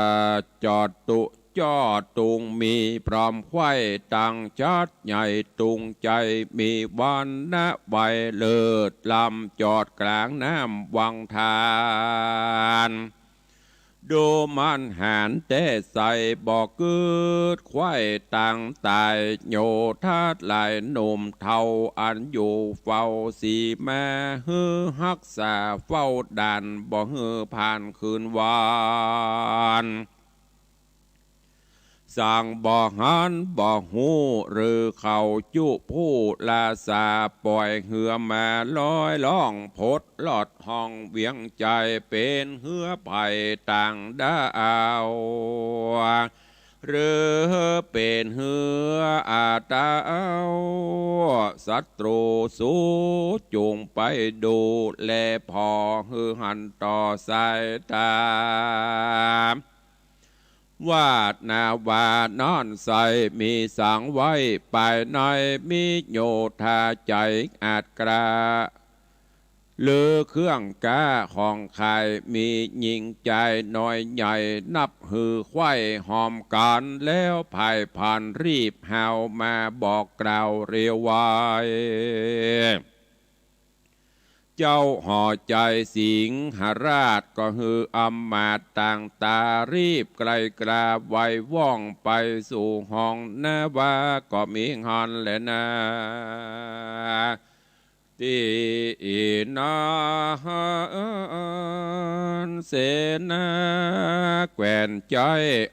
จอดตุ จอดตุงมีพร้อมไขว้ตัง จัดใหญ่ตุงใจ๋ มีวรรณะไวเลิศล้ำ จอดก๋างน้ำวังทาน ดูมันหานแต๊ใส บ่กึ๊ดไขว้ตังต๋าย โยธาหลายหนุ่มเฒ่า อันอยู่เฝ้าสีมา หื้อฮักษาเฝ้าด่าน บ่หื้อผ่านคืนวัน สั่งบ่หันบ่ฮู้ หรือเขาจุผู้ราษา ป่อยเฮือมาลอยล่อง พดลอดฮ่องเวียงใจ๋ เป๋นเฮือใผต่างด้าว หรือเป๋นเฮืออาตาว ศัตรูสูจุ่งไปดูแล ผ่อหื้อหันต่อสายต๋า วาดนาวานั้นใส มีสังไว้ปายใน มีโยธาใจ๋อาดกล้า หรือเครื่องก๊าของขาย มีญิงจายน้อยใหญ่ นับหื้อไขว้หอมกั๋น แล้วผายพรรณรีบฮาวมาบอกกล่าวเรียวไว เจ้าหอใจ๋สิงหราช ก็หื้ออำมาตย์ต่างต๋า รีบไกลกล้าไวว่องไปสู่ห้องนาวา ก็มีหันแลนา ตี้นั้นเสนาแคว่นใจ๋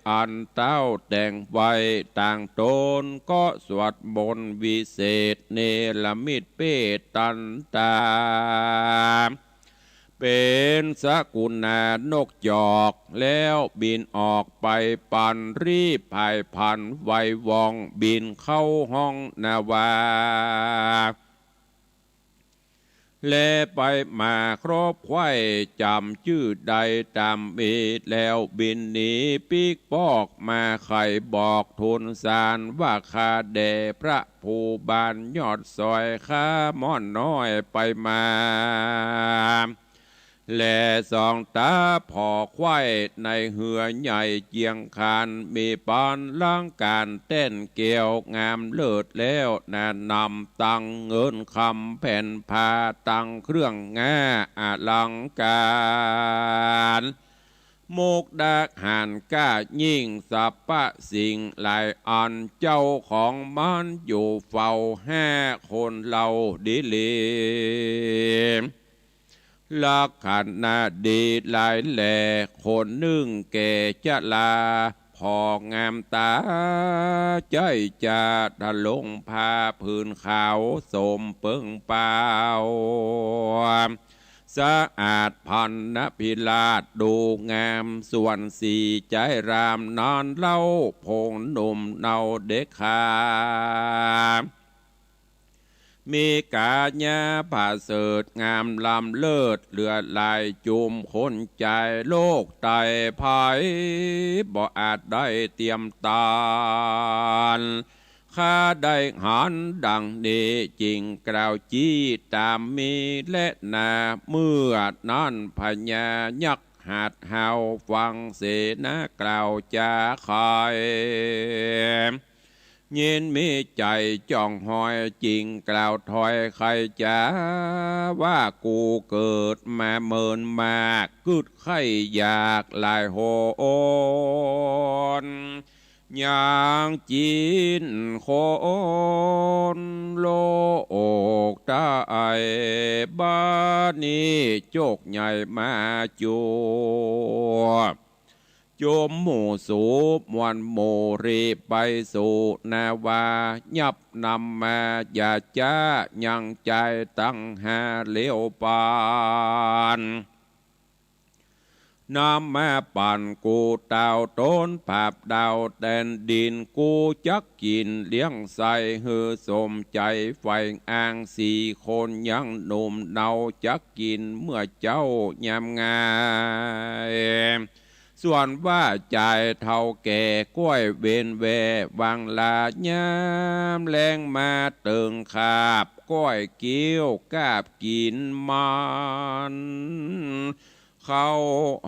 อันเต้าแต่งไว้ต่างต๋น ก็สวดมนต์วิเศษ เนรมิตเปตตันต๋า เป๋นสกุณานกจอก แล้วบินออกไปปัน รีบผายพรรณไวว่อง บินเข้าห้องนาวา แลไปมาครบไขว้จ๋ำจื้อได้ต๋ามมี แล้วบินหนีปิ๊กปอกมา ใค่บอกทูลสารว่า ข้าแด่พระภูบาลยอดสอย ข้าม่อนน้อยไปมา แลส่องต๋าผ่อใคว่ในเฮือใหญ่เจียงคาน มีปานลังก๋านแต้นแก้วงามเลิศแล้วนา นำตังเงินคำแผ่นผ้าตังเครื่องงาอลังก๋าร มุกดาหารก้ายิ่งสรรพสิ่งหลายอัน เจ้าของมันอยู่เฝ้าห้าคนเล่าดีหลี ลักขณะดีหลายแล คนนึ่งแก่จรา ผ่องามต๋าใจ๊จะ ทรงผ้าผืนขาวสมเปิงเปล่า สะอาดพรรณพิราชดูงาม ส่วนสีใจ๊รามนั้นเล่า พงหนุ่มเนาเด็กขา มีก๋ายาประเสริฐงามล้ำเลิศ เหลือหลายจุมคนใจ๋ โรคไตภัยบ่อาจได้เตียมต้าน ข้าได้หันดังนี้จึงกล่าวจี้ต๋ามมีแลนา เมื่อนั้นพญายักษ์หาดหาวฟังเสนากล่าวจาไข ยินมีใจ๋จ้องหอยจึงกล่าวถ้อยไขจ๋า ว่ากูเกิดมาเมินมาก กึ๊ดใค่อยากหลายหน ยังจินคนโลกได้ บัดนี้โจคใหญ่มาจั่ว จุมหมู่สูมวลหมู่รีบไปสู่นาวา ยับนำมาอย่าจ๊ายังใจ๋ตังหาเหลียวปาน นำมาปั๋นกูเต้าต๋นผาบดาวแตนดิน กูจักกิ๋นเลี้ยงใส่หื้อสมใจ๋ ใฝ่อ้างสี่คนยังหนุ่มเนาจักกิ๋นเมื่อเจ๊ายามงาย ส่วนว่าใจ๋เฒ่าแก่ก้อยเวนแว หว่างลายามแลงมาเติงขาบ ก้อยเกี้ยวกาบกิ๋นมัน เข้า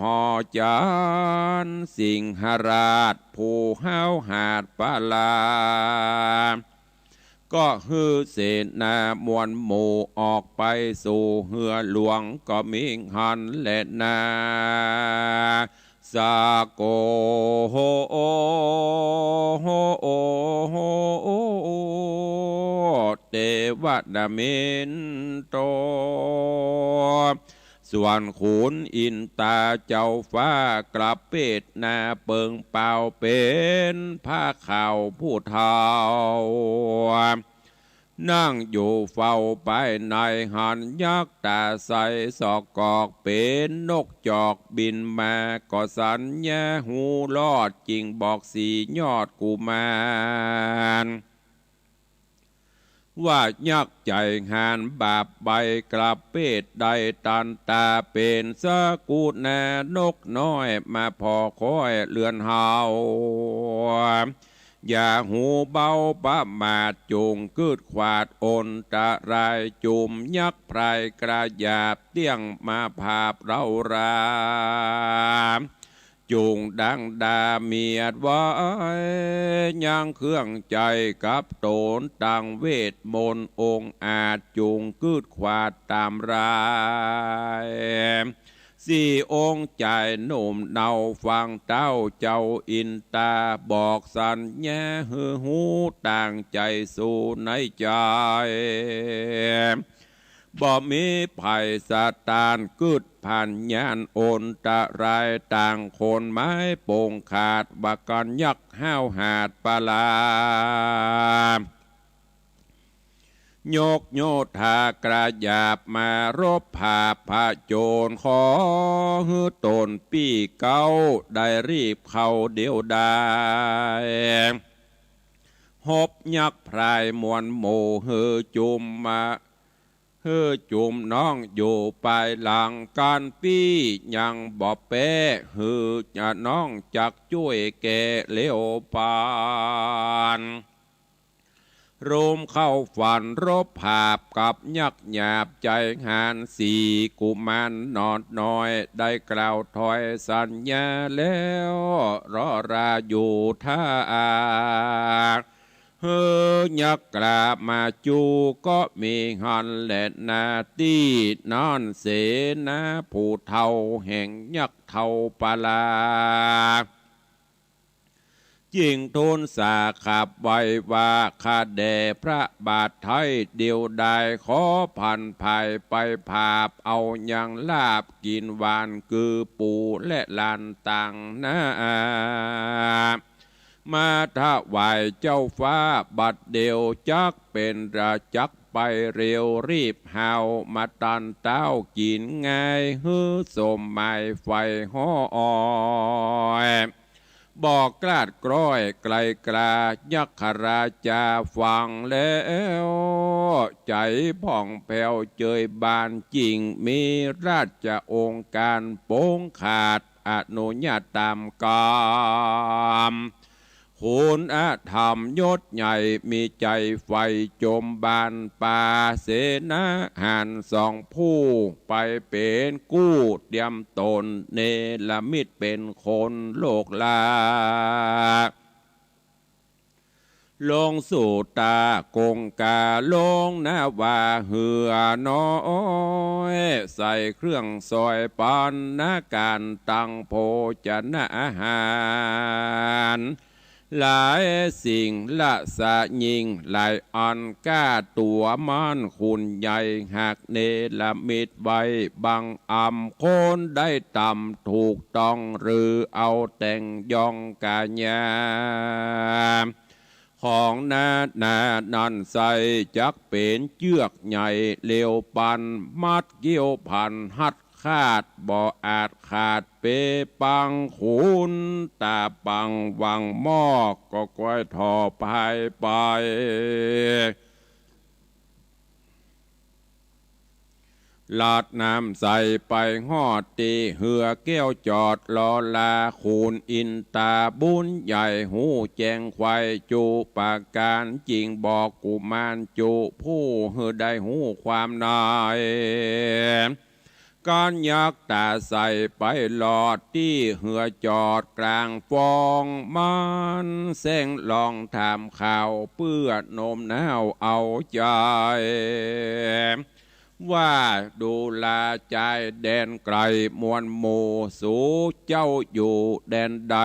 หอจานสิงหราชผู้ห้าวหาดปาลา ก็หื้อเสนามวลหมู่ออกไปสู่เฮือหลวงก็มิหั้นแลนา สาโก เตวะนมินโต ส่วนขุนอินตาเจ้าฟ้ากลับเปดหน้าเปิงเปล่าเป๋นผ้าขาวผู้เฒ่า นั่งอยู่เฝ้าภายในหันยักษ์ต๋าใสสอกกอกเป๋นนกจอกบินมา ก็สัญญาหูรอดจึงบอกสียอดกุมาร ว่ายักษ์ใจ๋หาญบาปใบกลับเปดได้ตันต๋าเป๋นสกุณานกน้อยมาผ่อค้อยเฮือนเฮา อย่าหูเบาประมาทจุ่งกึ๊ดขวาดอนตรายจุ่มยักษ์พรายกระหยาบเตี้ยงมาผาบเร้ารา จุ่งดังดาเมียดไว้ ยังเครื่องใจ๋กับต๋นตังเวทมนต์องอาจจุ่งกึ๊ดขวาดต๋ามราย สี่องค์ใจ๋หนุ่มเนาฟังเต้าเจ้าอินตาบอกสัญญาหื้อฮู้ต่างใจ๋สู่ในใจ๋ บ่มีภัยสะตานกึ๊ดพันยานอนตรายต่างคนไม้ปงขาดว่ากั๋นยักษ์ห้าวหาดปาลา ยกโยธากระหยาบมารบผาบผจญขอหื้อต๋นปี้เก๊าได้รีบเข้าเดี๋ยวดาย ฮบยักษ์พรายมวลหมู่หื้อจุ่มมา หื้อจุ่มน้องอยู่ปายหลังกั๋นปี้ยังบ่แป๊ หื้อน้องจักจ้วยแก่เร็วปาน โรมเข้าฝันรบผาบกับยักษ์หยาบใจ๋หาญสี่ กุมารหนอดน้อยได้กล่าวถอยสัญญาแล้ว รอราอยู่ถ้า หื้อยักษ์กล้ามาจู้ก็มีหั้นแลนาตี้ นั้นเสนาผู้เฒ่าแห่งยักษ์เฒ่าปลา จึงทูลสาขับไว้ว่า ข้าแด่พระบาทไทยเดี่ยวดาย ขอผันภายไปผาบเอายังลาบกิ๋นหวาน คือปู่และหลานต่างหน้า มาถวายเจ้าฟ้าบัดเดี่ยว จักเป๋นราจักไปเร็ว รีบหาวมาตันเต๊า กิ๋นง่ายหื้อสมหมายใฝ่ฮ้อย บอกกล้าดกร้อยไกลกล้า ยักขราชาฟังแล้ว ใจ๋ผ่องแผ้วเจยบาน จึงมีราชองค์การปงขาด อนุญาตต๋ามกำ ขุนอธรรมยศใหญ่มีใจ๋ใฝ่จมบานปา เสนาหาญสองผู้ไปเป๋นกู้ เตรียมต๋นเนรมิตเป๋นคนโลกลา ลงสู่ต๋ากงกา ลงนาวาเฮือน้อย ใส่เครื่องสวยปัณณาก๋าร ตังโภชนะอาหาร หลายสิ่งละสะยิ่งหลายอัน ก้าตั๋วม่านขุนใหญ่ หากเนรมิตไว้บางอำ คนได้ต๋ามถูกต้อง หรือเอาแต่งยองกายา ของนานานั้นไส้ จักเป๋นเจื้อกใหญ่เหลวปัน มัดเกี้ยวพันหัดขาด บ่อาจขาดเปปัง ขุนต๋าปังวังหม้อ ก็ก้อยถ่อพายไป ลัดน้ำใสไปฮอดตี้เฮือแก้วจอดรอลา ขุนอินต๋าบุญใหญ่ฮู้แจ้งไขว่จุประก๋าน จึงบอกกุมารจุผู้หื้อได้ฮู้ความใน กัณยักต๋าใสไปลอดตี้เฮือจอดก๋างฟอง มันแซงลองถามข่าว เปื้อโน้มน้าวเอาใจ๋ ว่าดูราจายแดนไก๋มวลหมู่ สูเจ้าอยู่แดนใด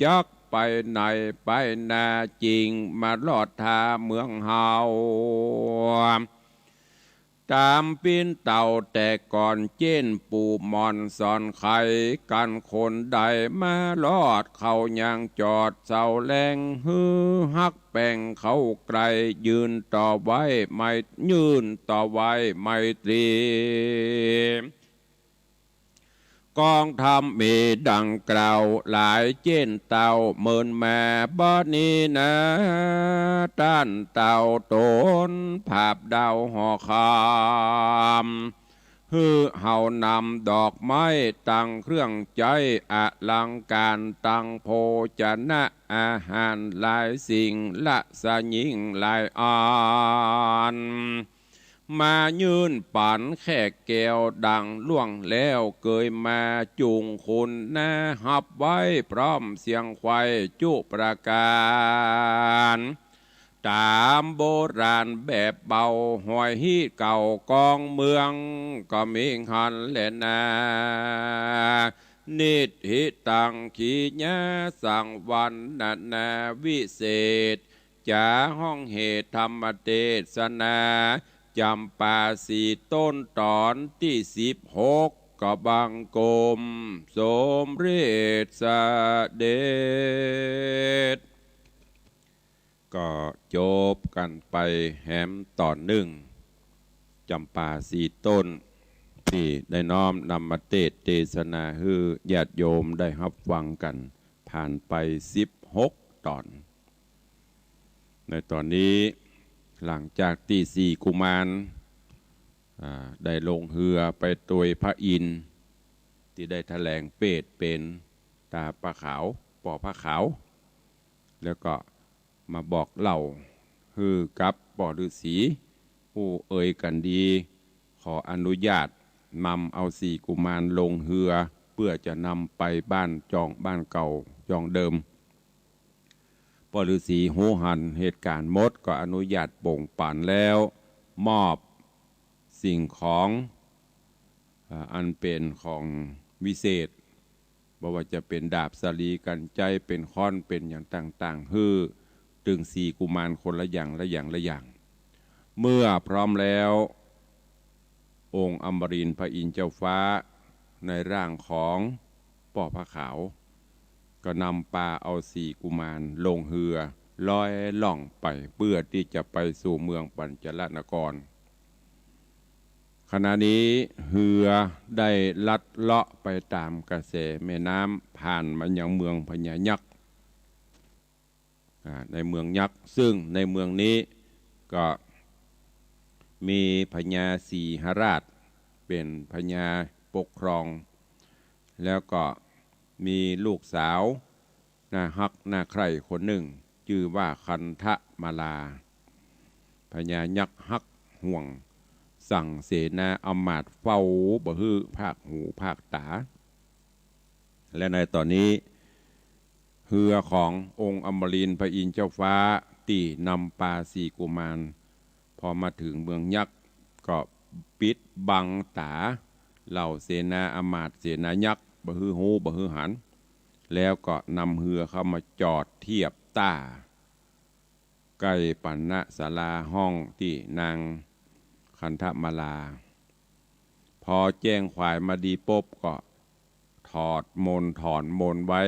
จักไปไหนไปนา จึงมาลอดท่าเมืองเฮา ต๋ามปิ้นเต้าแต่ก่อน เจ๊นปู่หม่อนสอนไขกั๋น คนใดมารอด เขายังจอดเซาแลง หื้อฮักแป้งเขาไก๋ ยื่นต่อไหว้ไม ยื่นต่อไหว้ไมตรี กองธรรมมีดังกล่าวหลาย เจ๊นเต้าเมินมาบัดนี้นา ต้านเต้าต๋นผาบดาวหอคำ หื้อเฮานำดอกไม้ตังเครื่องใจ๊อลังก๋าร ตังโภชนะอาหารหลายสิ่งละสะยิ่งหลายอัน มายื่นปั๋นแขกแก้วดังล่วงแล้ว เกยมาจุงคุณนาฮับไว้ พร้อมเสียงไขว่จุประก๋าน ต๋ามโบราณแบบเบา หอยฮี้เก่ากองเมือง ก็มีหั้นแลนา นิทธิตัง ขีญาสัง วรรณนาวิเศษ จ๋าห้องเหตุธรรมเตสนา จ๋ำปาสี่ต้น ต๋อนตี้สิบหก ก็บังคมสมเร็จเสด็จ ก็จบกั๋นไปแหมต๋อนนึ่ง จ๋ำปาสี่ต้น ตี้ได้น้อมนำมาเตสน์เตสนาหื้อญาติโยมได้ฮับฟังกั๋น ผ่านไปสิบหกต๋อน ในต๋อนนี้หลังจากตี้สี่กุมาร อ่า ได้ลงเฮือไปตวยพระอินทร์ ตี้ได้แถลงเปรตเป๋นต๋าปลาขาว ปอปลาขาว แล้วก็มาบอกเล่า หื้อกับป้อฤๅษี อู้เอยกั๋นดี ขออนุญาตนำเอาสี่กุมารลงเฮือ เปื้อจะนำไปบ้านจอง บ้านเก่าจองเดิม ป้อฤๅษีฮู้หันเหตุก๋ารณ์หมด ก็อนุญาตโป่งป๋านแล้ว มอบสิ่งของ อ่า อันเป๋นของวิเศษ บ่ว่าจะเป๋นดาบสาลีกั๋นไจ๊ เป๋นค้อน เป๋นหยังต่างๆ หื้อตึงสี่กุมารคนละอย่าง ละอย่าง ละอย่าง เมื่อพร้อมแล้ว องค์อมรินทร์พระอินทร์เจ้าฟ้า ในร่างของป้อผ้าขาว ก็นำปาเอาสี่กุมารลงเฮือ ล่อยล่องไป เปื้อตี้จะไปสู่เมืองปัญจลนคร ขณะนี้เฮือได้ลัดเลาะไปต๋ามกระแสแม่น้ำ ผ่านมายังเมืองพญายักษ์ อ่า ในเมืองยักษ์ ซึ่งในเมืองนี้ก็มีพญาสิงหราชเป๋นพญาปกครอง แล้วก็มีลูกสาว น่าฮักน่าใคร่คนนึ่ง จื้อว่าคันธมาลา พญายักษ์ฮักห่วง สั่งเสนาอำมาตย์เฝ้าบ่หื้อพากหูพากต๋า และในต๋อนนี้ เฮือขององค์อมรินทร์พระอินทร์เจ้าฟ้า ตี้นำปาสี่กุมาร พอมาเถิงเมืองยักษ์ ก็ปิดบังต๋า เหล่าเสนาอำมาตย์เสนายักษ์ บ่หื้อฮู้ บ่หื้อหัน แล้วก็นำเฮือเข้ามาจอดเทียบต้า ใก้ปัณณศาลาห้องตี้นางคันธมาลา พอแจ้งขวายมาดีปุ๊บ ก็ถอดมนต์ถอนมนต์ไว้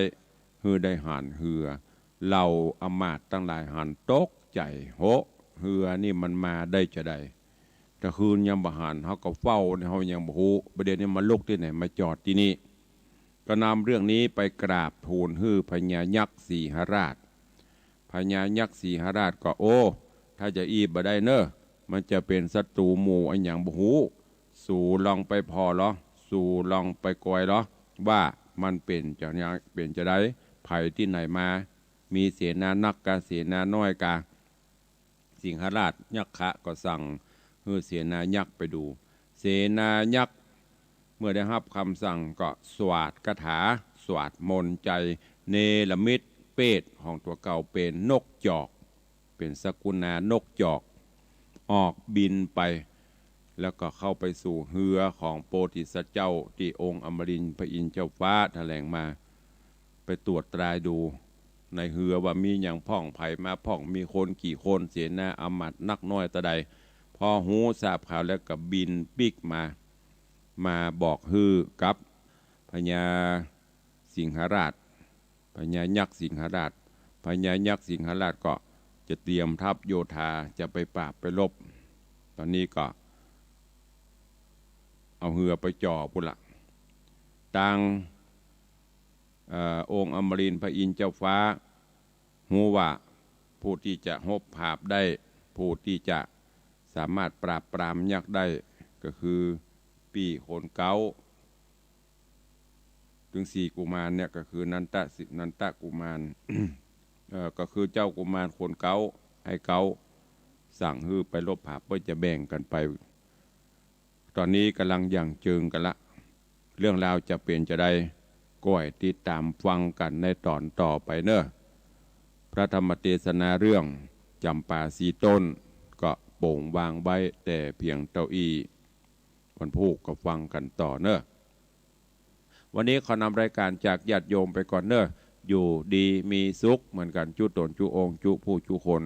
หื้อได้หันเฮือ เหล่าอำมาตย์ตังหลายหันตกใจ๋ โห เฮือนี่มันมาได้จาใด ตะคืนยังบ่หัน เฮาก็เฝ้าเนี่ย เฮายังบ่ฮู้ บ่าเดี่ยวนี้มาลุกตี้ไหน มาจอดตี้นี่ ก็นำเรื่องนี้ไปกราบทูลหื้อพญายักษ์สิงหราช พญายักษ์สิงหราชก็ โอ้ ถ้าจะอี้บ่ได้เน่อ มันจะเป๋นศัตรู๋หมู่อะหยังบ่ฮู้ สูลองไปผ่อลอ สูลองไปกอยลอ ว่ามันเป๋นจาใด เป๋นจาใด ใผตี้ไหนมา มีเสนานักกา เสนาน้อยกา สิงหราชยักขะก็สั่งหื้อเสนายักษ์ไปดู เสนายักษ์เมื่อได้ฮับกำสั่งก็สวาทคาถา สวาทมนต์ใจ๋ เนรมิตเปตของตั๋วเก่าเป๋นนกจอก เป๋นสกุณานกจอก ออกบินไป แล้วก็เข้าไปสู่เฮือของโพธิสัตว์เจ้าตี้องค์อมรินทร์พระอินทร์เจ้าฟ้าแถลงมา ไปตรวจตราดูในเฮือว่ามีหยังพ่อง ใผมาพ่อง มีคนกี่คน เสนาอำมาตย์นักน้อยเต้าใด พอฮู้ทราบข่าวแล้วก็บินปิ๊กมา มาบอกหื้อกับพญาสิงหราช พญายักษ์สิงหราช พญายักษ์สิงหราชก็จะเตรียมทัพโยธาจะไปปราบไปรบ ต๋อนนี้ก็เอาเฮือไปจ่อปู้นละ ตาง เอ่อ องค์อมรินทร์พระอินทร์เจ้าฟ้า ฮู้ว่าผู้ตี้จะฮบผาบได้ ผู้ตี้จะสามารถปราบปรามยักษ์ได้ ก็คือปี้คนเก๊า ตึงสี่กุมารเนี่ย ก็คือนันทะสิ นันทะกุมาร เอ่อ ก็คือเจ้ากุมารคนเก๊า ไอ้เก๊าสั่งหื้อไปรบผาบ เปิ้นจะแบ่งกั๋นไป ต๋อนนี้ก่ำลังหยั่งเจิงกั๋นละ เรื่องราวจะเป๋นจาใด ก้อยติดต๋ามฟังกั๋นในต๋อนต่อไปเน่อ พระธรรมเตสนาเรื่องจ๋ำปาสี่ต้น ก็โป๋งวางไว้แต่เพียงเต้าอี้ วันพูกก็ฟังกั๋นต่อเน่อ วันนี้ขอนำรายก๋านจากญาติโยมไปก่อนเน่อ อยู่ดีมีสุขเหมือนกั๋นจุ๊ต๋นจุ๊องค์จุ๊ผู้จุ๊คน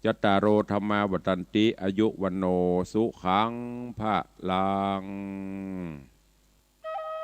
จัตตาโร ธัมมา วัฑฒันติ อายุ วัณโณ สุขัง พะลัง